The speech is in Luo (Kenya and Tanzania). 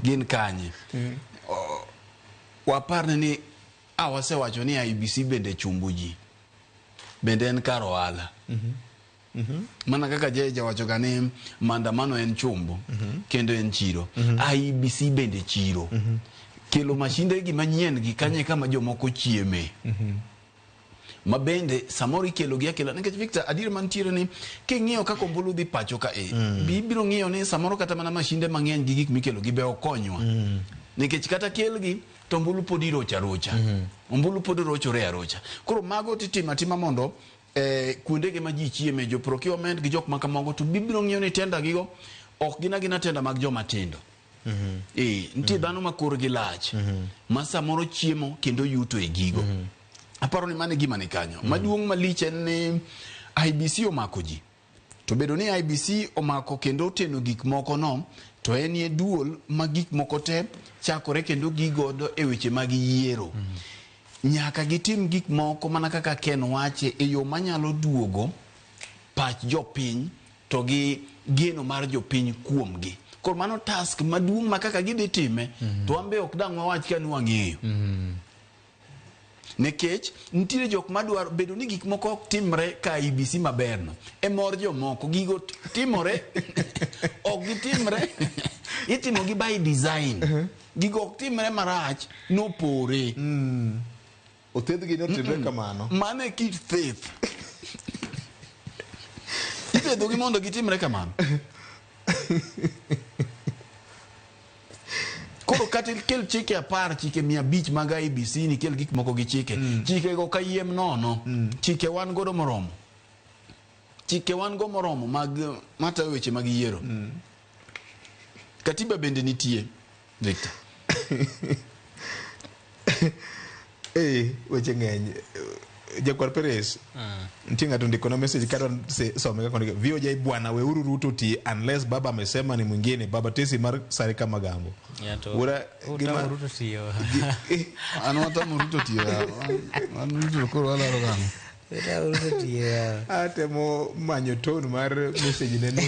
Gin kanye? Waparne ni a wasewacho ni IEBC bende chumbo ji. Bende en kar ohala. Mana kaka Jeje wacho ga ni maandamano en chumbo kendo en chiro. IEBC bende chiro. Kelo mashinde gi manyien gi kanye kama jomoko chieme. Ma bende samoro ikelo gi akela nikech Victor adier mantiere ni king'iyo kaka ombulu dhi pacho ka e ibiro ng'iyo ni samoro kata mana mashinde mang'eny gi gik mikelo gi be okonywa nikech kata kelgi to ombulu pod irocho arocha ombulu pod rochore arocha koro mago titimo atima mondo kuondegi ma ji chieme jo procurement gi jok ma kamago to bibiro ng'iyo ni tenda gigo ok gin agina tenda mag joma tindo nitie dhano ma korgi lach ma samoro chiemo kendo yuto e gigo aparo ni mano e gima ni kanyo maduong' malich en ni IEBC omako ji to bedo ni IEBC omako kendo oteno gik moko no to en e duol ma gik moko te chakore kendo gigodo e weche mag yiero nyaka gitim gik moko mana kaka Ken wache e yo manyalo duogo pach jopiny to gi geno mar jopiny kuomgi. Koro mano task maduong' ma kaka gidhi time to wan be ok dang' wawach ka ni wang'eyo. Nikech nitiere jok madwaro bedo ni gik moko ok timre ka IEBC maber no. E mor jomoko gigo timore ok gitimre itimo gi by design. Gigo ok timre marach nopore. Othedhgi ni otimre kamano. Mano e kit theth. Ithedhogi mondo gitimre kamano. Koro kata ikel chike 10, chike 500 mag IEBC ni kel gik moko gi chike. Chike go kayiem nono. Chike wan godo moromo. Chike wan go moromo mag matayo weche mag yiero. Katiba bende nitie, Victor. Weche ng'eny. Jakwar Perez, nitie ng'ato ndikona message kata some kaka ondike. VOJ bwana weuru Ruto ti unless baba amesema ni mwingine baba tesi mar Sarika Magambo. Ura gima Ruto tiyo. An watamo Ruto tiyo. An Ruto koro walaro gang'o? Ruto tiyo. Atemo manyo tone mar message ne ni.